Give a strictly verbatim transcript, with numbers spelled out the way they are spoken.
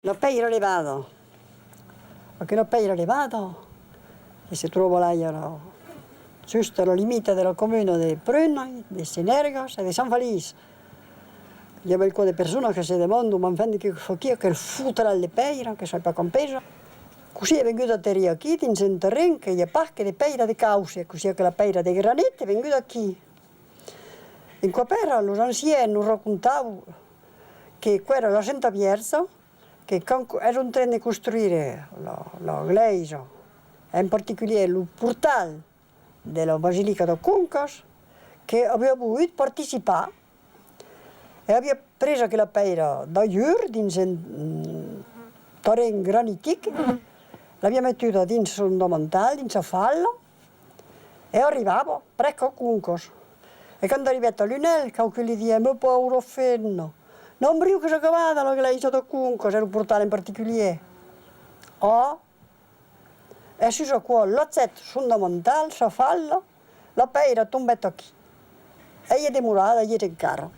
La pèira levada. Aquela pèira levada, que se tròba lai ara, just a la limita de la comuna de Prunei, de Senèrgas e de Sant Feliç. I a bèlcòp de personas que se demandan, ma enfin, de qué fa aquí aquel fotaral de pèira, que sai pas quant pesa. Cossí es vengut a aterrir aquí, dins un terren que i a pas que de pèira de causse, cossí aquela pèira de granit es venguda aquí. En còp èra, los ancians nos racontavan que qu'èra la Senta Vièrja, que quand es en tren de construire la, la glèisa, en particulièr lo portal de la basilica de Concas, que aviá volgut participar e aviá pres aquela pèira d'alhurs dins un, mm, terren granitic, l'aviá metuda dins son davantal, dins sa fala, e arribava presque a Concas. E quand arribèt a Lunèl, quauqu'un li diguèt: «Ma paura femna, n'an briu qu'es acabada la glèisa de Concas e lo portal en particulièr.» A E sus aquò, lachèt son davantal, sa fala, la pèira tombèt aquí. E i es demorada, i es encara.